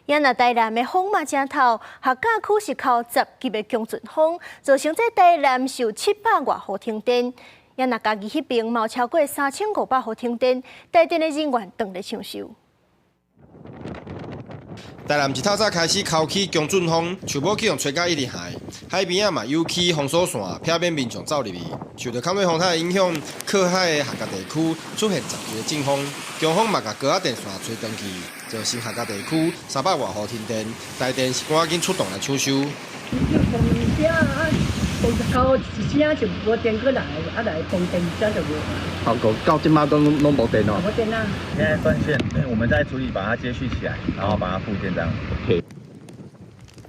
也若台南的風嘛誠透，客家區是扣10級的強陣風，造成這台南受700外戶停電。也若嘉義彼邊嘛有超過3500戶停電，台電的人員當咧搶修。台南一透早開始吹起強陣風，樹木去予吹甲一直海，海邊仔嘛有起封鎖線，避免民眾走入去。受著坎瑞風颱的影響，靠海的客家地區出現10級的陣風，強風嘛共高壓電線吹斷去，造成客家地區300外戶停電。台電是趕緊出動來搶修。風到一聲就無電過來，啊來放電才就無。好，到這馬攏無電哦。無電啊！現在斷線，我們在處理，把它接續起來，然後把它復電這樣。 OK。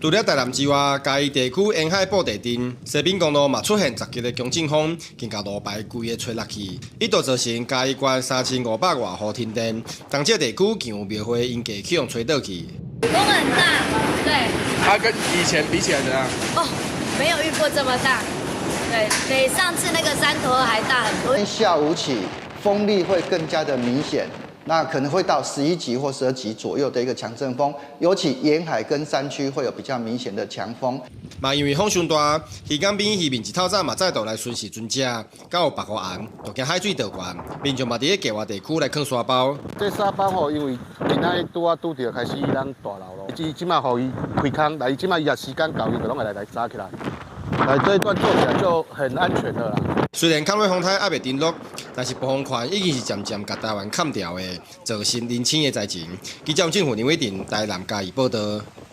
除了台南之外，嘉義地區沿海布袋鎮西濱公路嘛出現10級的強陣風，更共路牌規个吹落去，一度造成嘉義縣3500外戶停電。東石地區更有廟會鷹架去予吹倒去。風很大，對。它跟以前比起來怎樣？哦，沒有遇過這麼大，對，比上次那個山頭還大很多。下午起風力會更加的明顯，那可能會到11級或12級左右的一個強陣風，尤其沿海跟山區會有比較明顯的強風。嘛因為風傷大，漁港邊漁民一透早嘛再度來巡視船隻，閣有別個岸，就驚海水倒懸，民眾嘛佇咧計劃地區來囥沙包。這沙包吼，因為今仔日拄仔拄著開始咱大流咯，這這馬予伊開空，來這馬伊也時間到，伊就攏會來紮起來，來這一段做起來就很安全的啦。雖然坎瑞風颱猶未登陸，但是暴風圈已經是漸漸共台灣崁牢的，造成零星的災情。記者政府林偉廷台南嘉義報導。